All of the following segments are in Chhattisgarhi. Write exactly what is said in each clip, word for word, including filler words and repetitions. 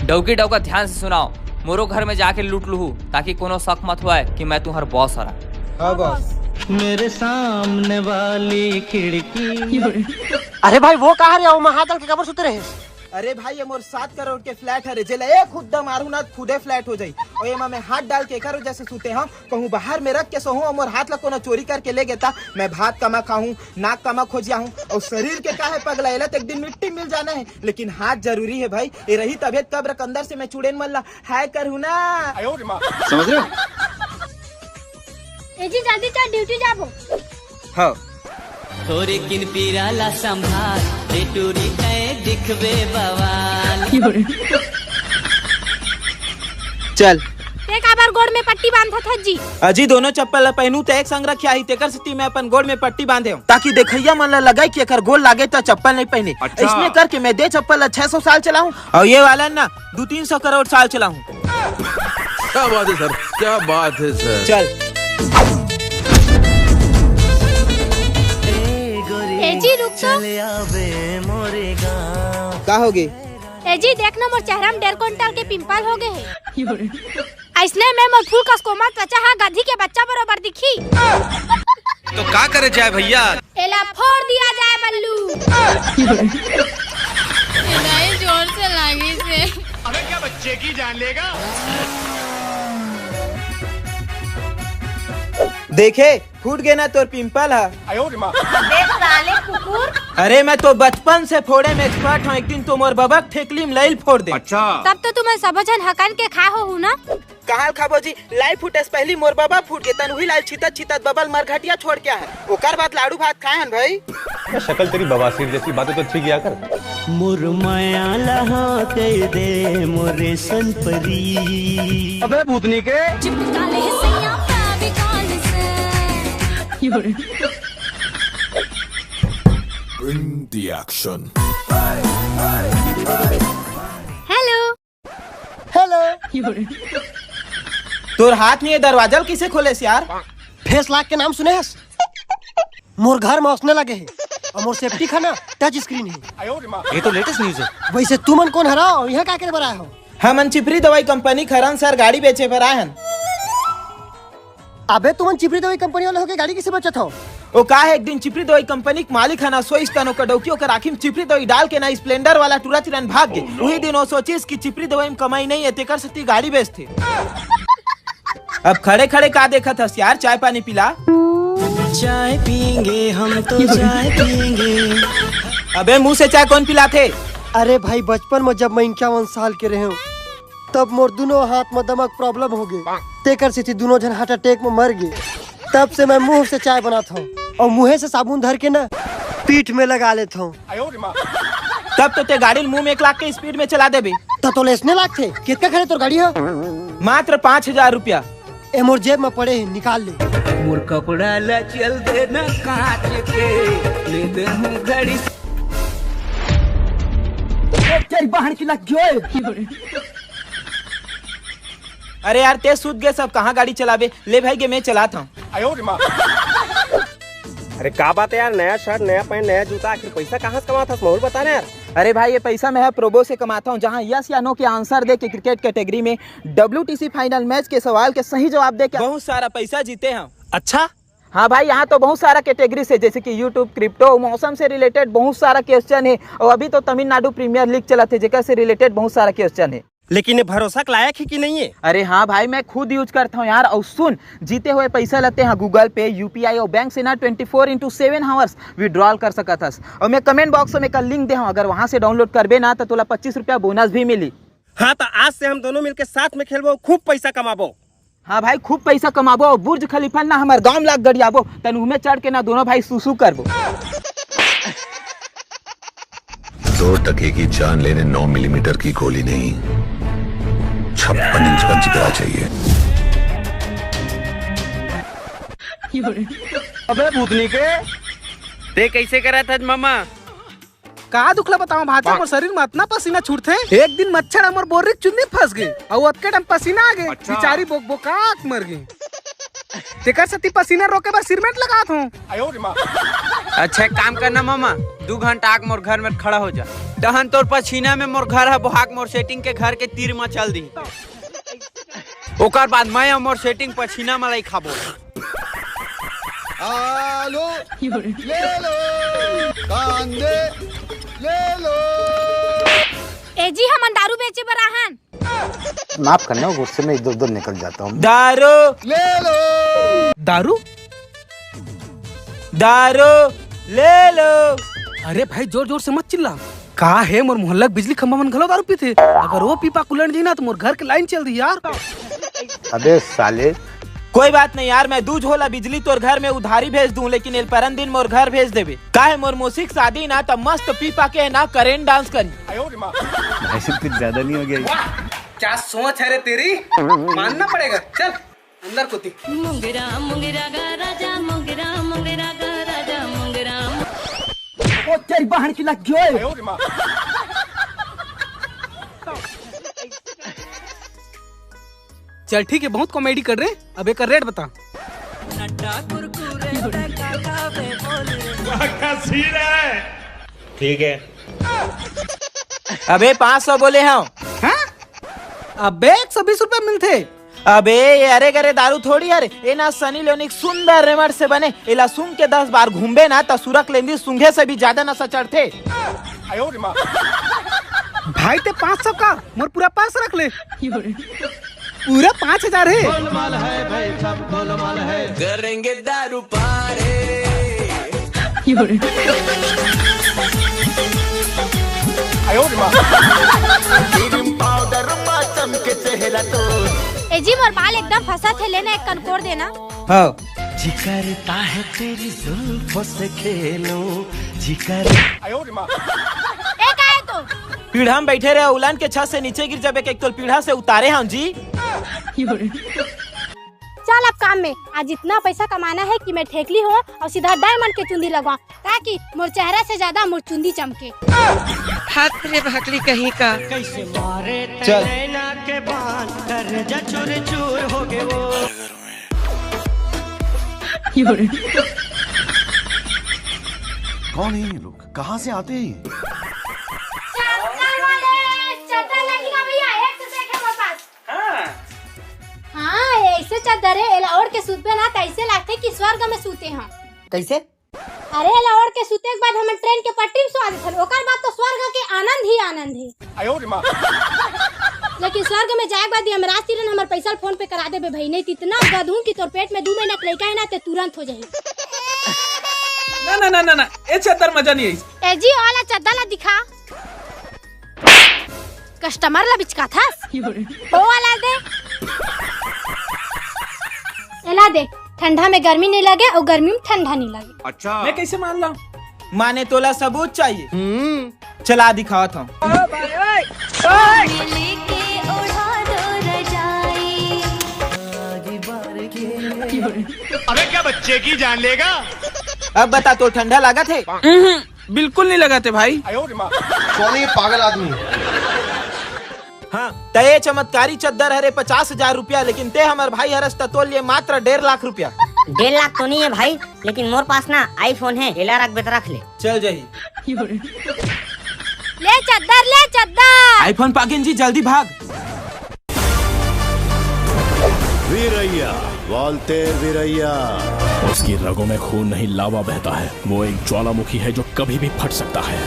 डौकी डौका ध्यान से सुनाओ, मोरो घर में जाके लूट लूहू, ताकि कोनो शक मत होय कि मैं तुम्हार बॉस हरा। हाँ बॉस। मेरे सामने वाली खिड़की। अरे भाई, वो कहाँ रे? वो महादल के कबर सुते रहे। अरे भाई, ये मोर सात करोड़ के फ्लैट हरे, जेला एक हुद्दा मारू ना, खुदे फ्लैट हो जाई। और ये मैं हाथ डाल के एकर वजह से सुते हूँ, कहूँ बाहर में रख के सोहूँ और मोर हाथ ला कोनो चोरी करके ले गेता, मैं भात कमा खाहूँ, नाक कमा खोजिया हूँ। और शरीर के का है पगला, एला तो एक दिन मिट्टी मिल जाना है, लेकिन हाथ जरूरी है भाई। ये रही तबियत कब्र के अंदर से मैं चुड़ैल मन ला हाय करहूँ ना। समझ रहे हो? ए जी, जल्दी चल, ड्यूटी जाबो। हाँ। थोरे किन पीरा ला संभाल, ए टूरी तय दिखबे बवाल। चल। ते काबर गोड़ में पट्टी बांधत हस जी? अजी, दोनों चप्पल ला पहनू त एक संग रखिया ही, तेकर सेती मैं अपन गोड़ में पट्टी बांधे हूँ, ताकि देखइया मन ला लगे कि एकर गोड़ लागे त चप्पल नहीं पहने। अच्छा। इसने करके मैं दे चप्पल ला छह सौ साल चलाहूँ और ये वाला ना दो तीन सौ करोड़ साल चलाहूँ। क्या बात है सर, क्या बात है सर। चल। ए जी, रुक तो। का होगे? ए जी, देख ना, मोर चेहरा में डेढ़ कुंटल के पिंपल हो गए है। अइसने में मोर फूल कस कोमल त्वचा हा गधी के बच्चा बरोबर दिखी। तो का करे जाए भैया? एला फोड़ दिया जाए बल्लू। एला जोर से लागी से। अबे क्या बच्चे की जान लेगा? देखे, फूट गे ना तोर पिंपल हा। अबे साले कुकुर। अरे मैं तो बचपन से फोड़े में एक्सपर्ट हूँ, एक दिन तो मोर बबा के ठेकली में लइल फोड़ दे। अच्छा। तब तो तुमन सबो झन हकन के खा होहू ना। कहाँ खाबो जी, लाई फूटे से पहली मोर बबा फूट गे, तन उही लाल छितत छितत बबल मरघटिया छोड़ के आए, ओकर बाद लाड़ू भात खाए हन भाई। शक्ल तेरी बवासीर जैसी, बातें तो अच्छी किया कर। मोर माया ला हाँ कह दे मोरे संपरी। अबे भूतनी के। चिपका ले सैया फेविकॉल से। Bring the action। Hello. Hello. तोर हाथ में ये दरवाजा ल किसे खोलेस यार? फेस लॉक के नाम सुने हस? मोर घर में ओसने लगे हे। और मोर सेफ्टी खाना टच स्क्रीन है। ये तो लेटेस्ट न्यूज है। वैसे तुमन कौन हराओ, यहाँ का करे बर आए हो? हमन चिपरी दवाई कंपनी खरन सर गाड़ी बेचे बर आए हन। अबे तुमन चिपरी दवाई कंपनी वाले होके गाड़ी किसे बेचत हो? ओ का है, एक दिन चिपरी दवाई कंपनी के मालिक हना सोइस तन ओकर डौकी ओकर आँखी में चिपरी दवाई डाल के ना स्प्लेंडर वाला टूरा चिरन भाग गे। उही दिन ओ सोचिस कि चिपरी दवाई में कमाई नहीं है, तेकर सेती गाड़ी बेचथे। अब खड़े खड़े का देखत हस यार, चाय पानी पिला। चाय पियेंगे हम तो चाय पियेंगे। अबे मुंह से चाय कौन पिलाथे? अरे भाई, बचपन में जब मैं इक्यावन साल के रहे हूँ, तब मोर दोनों हाथ में दमा के प्रॉब्लम हो गए, तेकर सेती दोनों झन हार्ट अटैक में मर गए। तब से मैं मुंह से चाय बनाता हूँ और मुंहे से साबुन धर के ना पीठ में लगा लेता हूँ। तब तो ते गाड़ी ल मुंह में एक लाख के स्पीड में चला देबे। त तोला अइसने लागथे? कितका खरे तोर गाड़ी ह? मात्र पाँच हजार रुपया। ए मोर जेब में पड़े हे, निकाल ले। मोर कपड़ा ला चल देना कांच के, ले दे हूँ घड़ी। तेरी बहन की लग गई। अरे यार, ते सूत गे, सब कहाँ गाड़ी चलाबे? ले भाई गे, मैं चलात हूँ। अरे का बात है यार, नया शर्ट, नया पैंट, नया जूता, आखिर पैसा कहाँ से कमात हस, माहौल बता ना यार। अरे भाई, ये पैसा मैं ह प्रोबो से कमाता हूँ, जहाँ यस या नो के आंसर दे के क्रिकेट कैटेगरी में डब्ल्यूटीसी फाइनल मैच के सवाल के सही जवाब दे के बहुत सारा पैसा जीते हैं। अच्छा। हाँ भाई, यहाँ तो बहुत सारा कैटेगरी से, जैसे कि यूट्यूब, क्रिप्टो, मौसम से रिलेटेड बहुत सारा क्वेश्चन है। और अभी तो तमिलनाडु प्रीमियर लीग चलत है, जेकर से रिलेटेड बहुत सारा क्वेश्चन है। लेकिन ये भरोसा के लायक है कि नहीं है? अरे हाँ भाई, मैं खुद यूज करता हूँ यार। और सुन, जीते हुए पैसा ला ते ह Google Pay, यूपीआई और बैंक से ना ट्वेंटी फोर into सेवन आवर्स विड्रॉल कर सकत हस। और मैं कमेंट बॉक्स में एकर लिंक दे हूँ, अगर वहाँ से डाउनलोड करबे ना तो तोला पच्चीस रुपया बोनस भी मिली। हाँ, तो आज से हम दोनों मिलके साथ में खेलबो, खूब पैसा कमाबो। हाँ भाई, खूब पैसा कमाबो और बुर्ज खलीफा ना हमर गांव में लाके गड़ियाबो, तन उमे चढ़ के ना दोनों भाई सूसू करबो। दो टके की जान लेने नौ मिलीमीटर की गोली नहीं, छप्पन इंच का जिगरा चाहिए। अबे भूतनी के। ते कैसे करा था मामा? का दुखला बताओ भांचा, मोर शरीर में अतना पसीना छूटथे। एक दिन मच्छर हमर बोर्री के चुन्नी फंस गए और ओतके टाइम पसीना आ गए। अच्छा। बेचारी बोक बोकात मर गई। तेकर सेती पसीना रोके बर सिरमेंट लगात हूँ। अच्छा, एक काम करना मामा, दू घंटा आके मोर घर में खड़ा हो जा। तहन तोर पछीना में मोर घर ह बोहाक मोर सेटिंग के घर के तीर म चल दी। ओकर बाद मैं अउ मोर सेटिंग पछीना म लई खाबो। आलू ले लो, कांदे ले लो। ए जी, हमन दारू बेचे बर आहन। माफ करना, गुस्से में इधर उधर निकल जाता हूँ। दारू ले लो। दारू? दारू ले लो। अरे भाई, जोर जोर से मत चिल्ला। का हे, मोर मोहल्ला के बिजली खंभा मन घलो दारू पीथे। अगर वो पीपा कुलट दी ना, तो मोर घर के लाइन चल दी यार। अबे साले। कोई बात नहीं यार, मैं दू झोला बिजली तोर घर में उधारी भेज दूं, लेकिन एल परन दिन मोर घर भेज देबे। काहे, मोर मौसी के शादी ना, तब मस्त पीपा के ना करेंट डांस करी। भाई साहब, कुछ ज्यादा नहीं हो गया ये? क्या सोच है रे तेरी, मानना पड़ेगा। चल अंदर कुती। मुंगरा मुंगरा गा राजा, मुंगरा मुंगरा गा राजा, मुंगरा। ओ तेरी बहन की लग गई। चल ठीक है, बहुत कॉमेडी कर रहे। अब एक रेट बता। ठीक है। अबे पाँच सौ बोले हंव। हाँ? अबे एक सौ बीस रुपया मिलथे। अबे ये अरे गरे दारू थोड़ी हरे, ए ना सनी लियोनी के सुंदर रेमट से बने। एला सूंघ के दस बार घूमबे ना, त सुरक लेंदी सूंघे से भी ज्यादा नशा चढ़थे। भाई ते पाँच सौ का, मोर पूरा पास रख ले। पूरा पाँच हजार है। गोलमाल है भाई, सब गोलमाल है। करेंगे दारू पारे। क्रीम पाउडर मा चमके चेहरा तो। ए जी, मोर बाल एकदम फंसा थे, लेना एक कनकोर देना। हाँ। जिकर ताहे तेरी जुल्फों से खेलूं, जिकर। ए, का है तो? पीढ़ा में बैठे रहे, उलान के छत से नीचे गिर जाबे, एक तोल पीढ़ा से उतारे हंव जी। चल अब काम में, आज इतना पैसा कमाना है कि मैं ठेकली हो और सीधा डायमंड के चुंदी लगवा, ताकि मोर चेहरा से ज्यादा मोर चुंदी चमके। हाथ रे भकली कहीं का। चल। कौन है ये लोग, कहाँ से आते हैं ये? चद्दर वाले, चद्दर लेके आ भैया, एक से देखे मोर पास। हाँ। हाँ, ऐसे चद्दर है, एला ओढ़ के सूतबे ना, त ऐसे लागथे कि स्वर्ग में सूते हैं। कैसे? अरे, एला ओढ़ के सूते के बाद हमन ट्रेन के पटरी में सुआ देथन, ओकर बाद तो स्वर्ग के आनंद ही आनंद है। लेकिन स्वर्ग में जाए के बाद यमराज तीरन हमर पैसा फोन पे करा देबे भाई, नहीं तो इतना गदहूं कि तोर पेट में दू महीना के लइका है ना, ते तुरंत हो जाही। ना, ना, ना, ना, ना, ए चद्दर मजा नहीं आई। ए जी, ओला चद्दर ला दिखा। कस्टमर ला बिचकाथस? ओ वाला दे। एला दे, ठंडा में गर्मी नहीं लगे और गर्मी में ठंडा नहीं लगे। अच्छा। मैं कैसे मान ला? माने तोला सबूत चाहिए? हम्म। चला दिखावत हूँ। अबे क्या बच्चे की जान लेगा? अब बता, तो ठंडा लागत है? बिल्कुल नहीं लगाते भाई। कौन है ये पागल आदमी? हाँ, त ये चमत्कारी चद्दर हरे पचास हजार रुपया, लेकिन ते हमर भाई हरस त तोल ये मात्र डेढ़ लाख रुपया। डेढ़ लाख तो नहीं है भाई, लेकिन मोर पास ना iPhone है, एला रख बेत रख ले। चल जाही। ले चद्दर, ले चद्दर। iPhone पागेन जी, जल्दी भाग। वीरैया, वाल्तेर वीरैया। उसकी रगों में खून नहीं, लावा बहता है। वो एक ज्वालामुखी है जो कभी भी फट सकता है।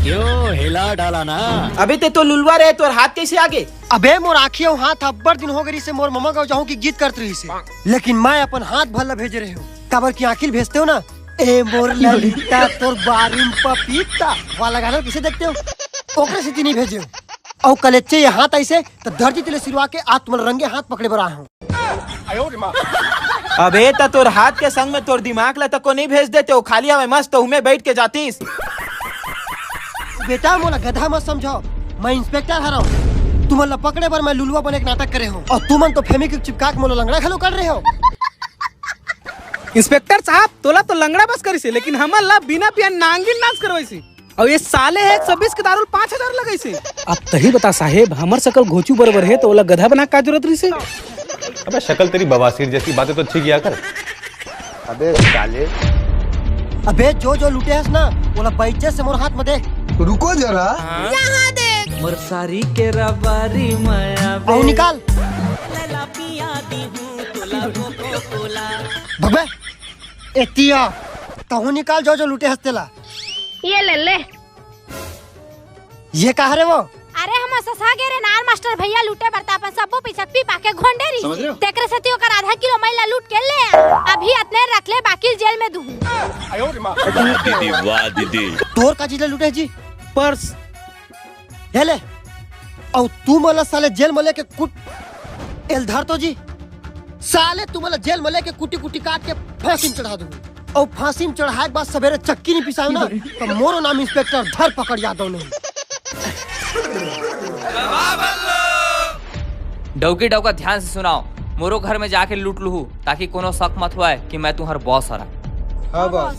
क्यों हिला डाला ना? अबे ते तो लुलवा रहे, तोर हाथ कैसे आगे? अबे मोर आँखी अउ हाथ अब्बड़ दिन हो गए से मोर ममा गाँव जाहूँ की जिद करत रहिसे, लेकिन मैं अपन हाथ भर ला भेजे रहे हूँ, काबर की आँखी भेजते हो ना, ए मोर ललिता तोर बारी म पपीता वाला गाना कैसे देखते हो, ओकरे सेती नहीं भेजे हूँ। अउ कलेच्चे ये हाथ ऐसे तो धरती तले सिरवा के आज तुमन रंगे हाथ पकड़े बर आए हूँ। अबे त तोर हाथ के संग में तोर दिमाग ला तको नहीं भेज देते, वो खाली हवे मस्त उमे बैठ के जातीस। बेटा मोला गधा मत समझाओ, मैं इंस्पेक्टर हरव। तुमन ला पकड़े बर मैं लुलवा बने के नाटक करे हूँ और तुमन तो फेविक्विक चिपका के मोला लंगड़ा घलो कर रहे हो। इंस्पेक्टर साहब, तोला तो लंगड़ा बस करिसे, लेकिन हमन ला बिना पिया नांगिन नाच करवाइसे। अउ ये साले हे एक सौ बीस के दारू ल पाँच हजार लगाइसे। अब तही बता साहेब, हमर सकल घोचू बरोबर हे, तो ओला गधा बना का जरूरत रहिसे? अबे शकल तेरी बवासीर जैसी, बातें तो अच्छी किया कर। अबे साले। अबे जो जो लूटे हस ना, ओला बइज्जत से मोर हाथ में दे। रुको जरा। यहाँ देख। मोर सारी के रबारी माया अउ निकाल। भगबे, एतिया, तहूँ निकाल जो जो लूटे हस तेला। ये ले ले। ये का हरे वो? अरे हम ससा गे रे नार मास्टर भैया लूटे बर त अपन सब्बो पइसा पी पाके घोंडे रही। तेकरे सेती ओकर आधा किलो मैला लूट के ले आ। अभी अतने रख ले बाकी जेल में दुहूं। दीदी वाह दीदी। तोर का चीज ले लूटे जी? पर्स। हे ले। अउ तू मोला साले जेल में लेके कुट एल धर तो जी। साले तू मोला जेल में लेके कुटी कुटी काट के फांसी में चढ़ा दूंगी। अउ फांसी में चढ़ाए के बाद सवेरे चक्की नहीं पिसायो ना, तो मोरो नाम इंस्पेक्टर धर पकड़ यादव नहीं। डौकी डौका ध्यान से सुनाओ, मोरो घर में जाके लूट लूहू, ताकि कोनो शक मत होए कि मैं तुम्हार बॉस हरा। हाँ बॉस।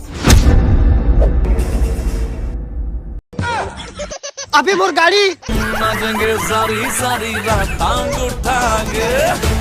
अबे मोर गाड़ी। नाचेंगे सारी सारी रात टांग उठांगे।